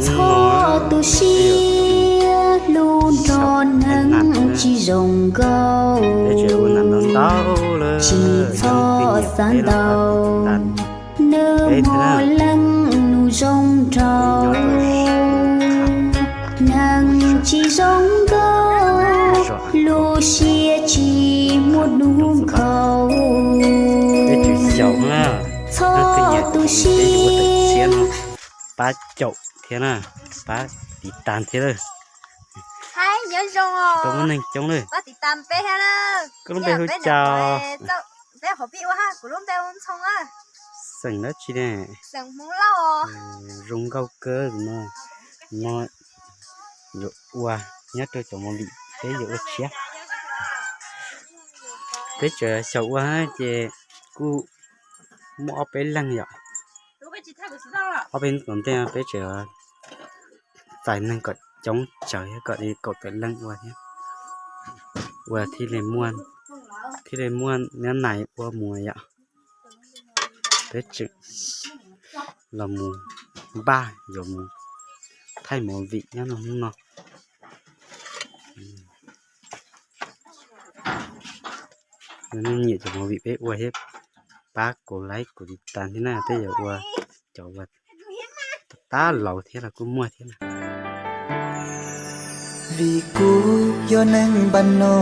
Txhob tu siab hlub nrog neeg tsis zoo nkauj, tsis txhob xav ntau, nws muaj leej nus zoo nraug. Neeg tsis zoo nkauj, lub siab tsis muaj hnub nkhaus. Txhob tu siab. Pab caum thiab na, pab tiv tas thiab lawm. Tau muaj neeg coob lawm. Koj lub npe hu cas? Xeem dab tsi ne? Zoo nkauj kawg no. No yuav ua nyob rau cov movie, peb yuav ua tshiab. Peb tseem xyaum ua ces kuj muaj ob peb leeg yom. Ob peb hnub tom ntej peb tseem txais neeg kom coob tsawv thiab, kom li kaum tawm leej ua thiab, ua thiaj li muaj, thiaj li muaj nab nais ua mus yom. Peb tseem los mus npaj yuav mus thaij movie nyob no hnub no. Yog nej nyiam cov movie peb ua thiab, pab kuv like kuv tiv tas thiab na, peb yuav ua cov uas tab laus thiab los kuj muaj thiab na. Vim kuv yog neeg npam no,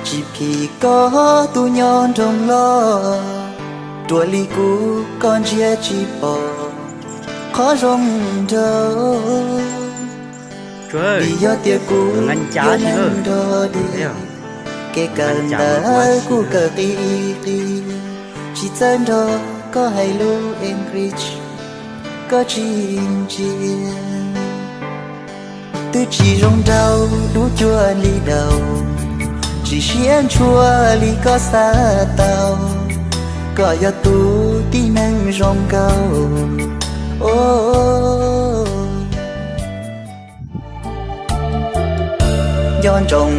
tsis phim koj tus nyob nroog loj, ruam li kuv koj ntsia tsis pom qhov zoo nraug. Vim yog tias kuv yog neeg nrog dig, kev kawm ntawv kuj kawm qis qis, tsis txawj nrog koj hais lus English koj tsis ntsia. Twb tsis zoo nraug dub cuag li daus, tsis siab ntshua li koj xav tau, koj yog tus tib neeg zoo nkauj. Nco ntsoov